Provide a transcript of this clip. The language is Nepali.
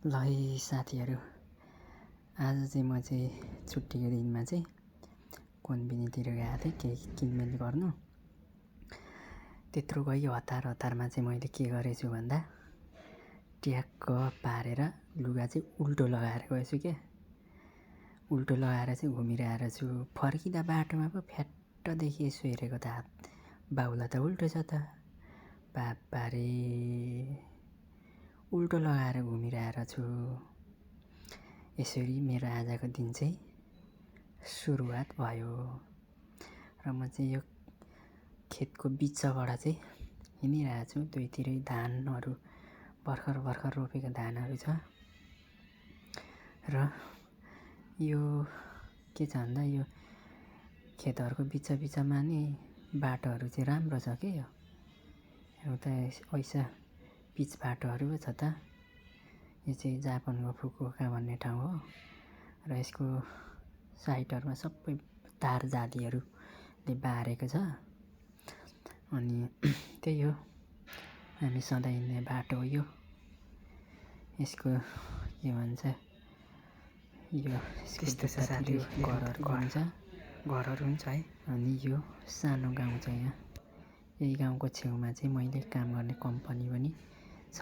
ल है साथीहरू, आज चाहिँ म चाहिँ छुट्टीको दिनमा चाहिँ कोन्बिनीतिर गएको थिएँ केही किनमेल गर्नु। त्यत्रो गयो हतारमा चाहिँ मैले के गरेछु भन्दा ट्याक्क पारेर लुगा चाहिँ उल्टो लगाएर गएछु क्या। उल्टो लगाएर चाहिँ घुमिरहेर छु। फर्किँदा बाटोमा पो फ्याट्टदेखि यसो हेरेको त हात बाहुला त उल्टो छ त। बाबारे, उल्टो लगाएर घुमिरहेर छु। यसरी मेरो आजको दिन चाहिँ सुरुवात भयो। र म चाहिँ यो खेतको बिचबाट चाहिँ हिँडिरहेको छु। दुईतिरै धानहरू भर्खर रोपेको धानहरू छ। र यो के छ भन्दा यो खेतहरूको बिचमा नि बाटोहरू चाहिँ राम्रो छ के। यो एउटा ऐसा पिच बाटोहरू छ त। यो चाहिँ जापानको फुकुओका भन्ने ठाउँ हो। र यसको साइडहरूमा सबै तार जालीहरूले बारेको छ। अनि त्यही हो, हामी सधैँ हिँड्ने बाटो हो यो। यसको के भन्छ, यो यस्तो छ साथी, घरहरू हुन्छ है। अनि यो सानो गाउँ छ यहाँ। यही गाउँको छेउमा चाहिँ मैले काम गर्ने कम्पनी पनि छ।